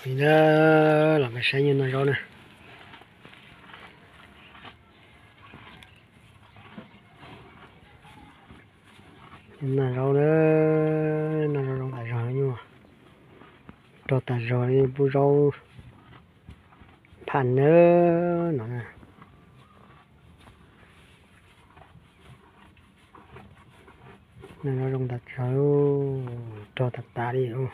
Li na, los mus saib nyuj noj zaub na. Nyuj noj zaub na, noj zaub zoo tas zog, nyuj rog tas zog li, pub zaub phaj na no na. Noj zaub zoo tas zog, rog tas tas li os.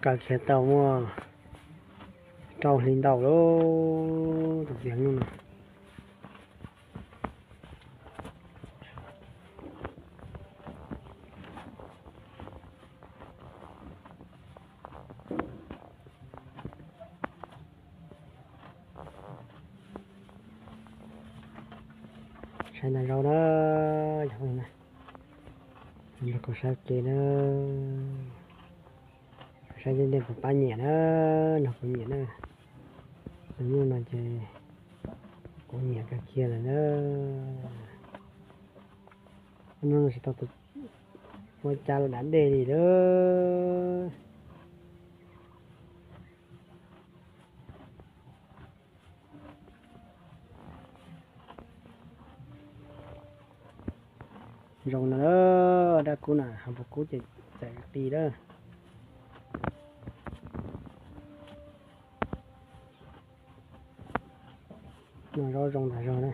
Kaw khiav tau muaj rau hli ntau lawm tus txiv nyuj no. Saib ntag zaub na, yog li na, nrog kuv saib kev na, saib tej dej puas pab nyiam na, nrog kuv nyiam na. Tus nyuj no ces kuv nyiam kawg kiag lawm na. Hnub no tsis tau tus ua cas los dam dej li lawm. Zoo no, dab kub na, ho puas kub ces txawm qis lawm. Noj zaub zoo tas zog na.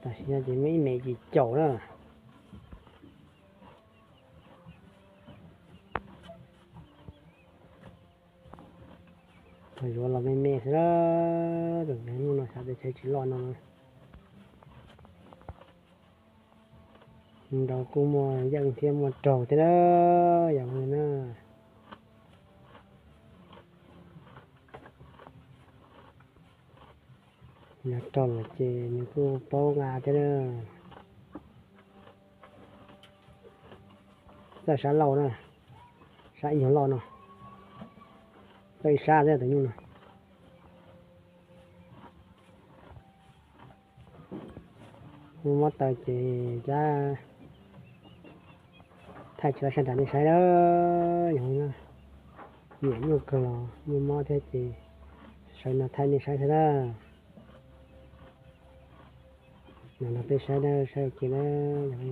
Tam sim no ces muaj ib me yim caum na. Tau yuav los me me xwb, tus nyuj no xav tias tshav tsis loj no. Nrau kuj muaj yeej thiab muaj raug thiab na, yog li na. Yog raug lawm ces nws kuj paub nqa thiab na. Txawj sab laug na, sab ib nyuag loj no, txawj ib sab thiab tus nyuj no. Muaj mob taw ces cab thaij tsis tau saib nram nej saib na, yog nyiam nyuj kawg los muaj mob thiab ces sawv no thaij nej saib thiab na. Los nrog peb saib na, saib ua ke na, yog